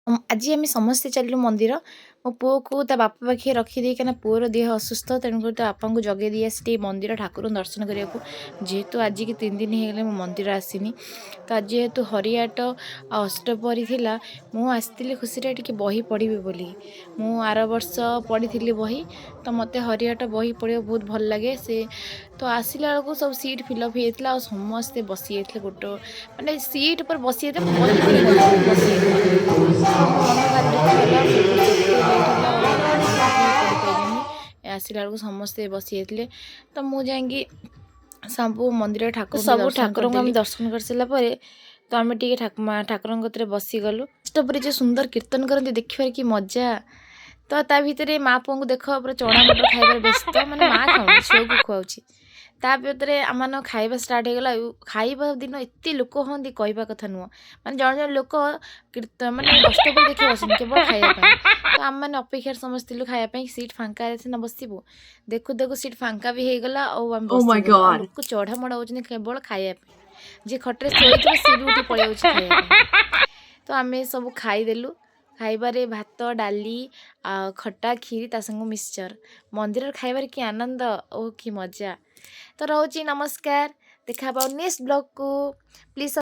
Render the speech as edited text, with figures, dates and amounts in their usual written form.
ଆଜି ଆମେ ସମସ୍ତେ ଚାଲିଲୁ ମନ୍ଦିର। ମୋ ପୁଅକୁ ତା ବାପା ପାଖେ ରଖିଦେଇ, କାହିଁକିନା ପୁଅର ଦେହ ଅସୁସ୍ଥ, ତେଣୁକରି ତା ବାପାଙ୍କୁ ଜଗେଇ ଦେଇ ଆସି ଟିକେ ମନ୍ଦିର ଠାକୁରଙ୍କୁ ଦର୍ଶନ କରିବାକୁ। ଯେହେତୁ ଆଜିକି 3 ଦିନ ହେଇଗଲା ମୁଁ ମନ୍ଦିର ଆସିନି। ତ ଆଜି ଯେହେତୁ ହରିଆଟ ଆଉ ଅଷ୍ଟପ୍ରହରୀ ଥିଲା, ମୁଁ ଆସିଥିଲି ଖୁସିରେ ଟିକେ ବହି ପଢ଼ିବି ବୋଲି। ମୁଁ ଆର ବର୍ଷ ପଢ଼ିଥିଲି ବହି। ତ ମୋତେ ହରିଆଟ ବହି ପଢ଼ିବାକୁ ବହୁତ ଭଲ ଲାଗେ ସେ। ତ ଆସିଲା ବେଳକୁ ସବୁ ସିଟ୍ ଫିଲ୍ଅପ୍ ହେଇଯାଇଥିଲା ଆଉ ସମସ୍ତେ ବସିଯାଇଥିଲେ। ଗୋଟେ ମାନେ ସିଟ୍ ଉପରେ ବସିଯାଇଥିଲେ, ବହି ପଢ଼ି ବସିଯାଇଥିଲେ। ତ ମୋ ମନ ଭାରି ଦୁଃଖ ହେଲା। ଏତେ ଲେଟ୍ ହେଲା ଆଉ ବହି ପଢ଼ିପାରିଲିନି। ଆସିଲା ବେଳକୁ ସମସ୍ତେ ବସିଯାଇଥିଲେ। ତ ମୁଁ ଯାଇକି ସବୁ ମନ୍ଦିର ଠାକୁର ସବୁ ଦର୍ଶନ ଠାକୁରଙ୍କୁ ଆମେ କରିଦେଲି। ଦର୍ଶନ କରିସାରିଲା ପରେ ତ ଆମେ ଟିକେ ଠାକୁରଙ୍କ କତିରେ ବସିଗଲୁ। ଅଷ୍ଟପ୍ରହରୀ ଯେଉଁ ସୁନ୍ଦର କୀର୍ତ୍ତନ କରନ୍ତି, ଦେଖିବାରେ କି ମଜା! ତ ତା ଭିତରେ ମା ପୁଅଙ୍କୁ ଦେଖ, ପୁରା ଚଣା ମଟର ଖାଇବାରେ ବ୍ୟସ୍ତ। ମାନେ ମା ଖାଉନି, ଛୁଆକୁ ଖୁଆଉଛି। ତା ଭିତରେ ଆମମାନଙ୍କ ଖାଇବା ଷ୍ଟାର୍ଟ ହେଇଗଲା। ଆଉ ଖାଇବା ଦିନ ଏତେ ଲୋକ ହୁଅନ୍ତି, କହିବା କଥା ନୁହଁ। ମାନେ ଜଣେ ଜଣେ ଲୋକ କୀର୍ତ୍ତ ମାନେ ଅଷ୍ଟପ୍ରହରୀ ଦେଖିବାକୁ ଆସନ୍ତି କେବଳ ଖାଇବା ପାଇଁ। ତ ଆମମାନେ ଅପେକ୍ଷାରେ ସମସ୍ତେ ଥିଲୁ ଖାଇବା ପାଇଁ। ସିଟ୍ ଫାଙ୍କା ହେଲେ ସିନା ବସିବୁ। ଦେଖୁ ଦେଖୁ ସିଟ୍ ଫାଙ୍କା ବି ହେଇଗଲା ଆଉ ଆମେ Oh my ବସିଗଲୁ। ଆଉ God. ଲୋକ ଚଢ଼ା ମଡ଼ା ହେଉଛନ୍ତି କେବଳ ଖାଇବା ପାଇଁ। ଯିଏ ଖଟରେ ଶୋଇଥିବ, ସିଏ ବି ଉଠି ପଳେଇ ଯାଉଛି ଖାଇବା ପାଇଁ। ତ ଆମେ ସବୁ ଖାଇଦେଲୁ। ଖାଇବାରେ ଭାତ, ଡାଲି ଆଉ ଖଟା, କ୍ଷୀରି, ତା ସାଙ୍ଗକୁ ମିକ୍ସଚର୍। ମନ୍ଦିରରେ ଖାଇବାରେ କି ଆନନ୍ଦ ଓ କି ମଜା! ତ ରହୁଛି, ନମସ୍କାର। ଦେଖା ହେବ ନେକ୍ସଟ ବ୍ଲଗ୍କୁ। ପ୍ଲିଜ୍।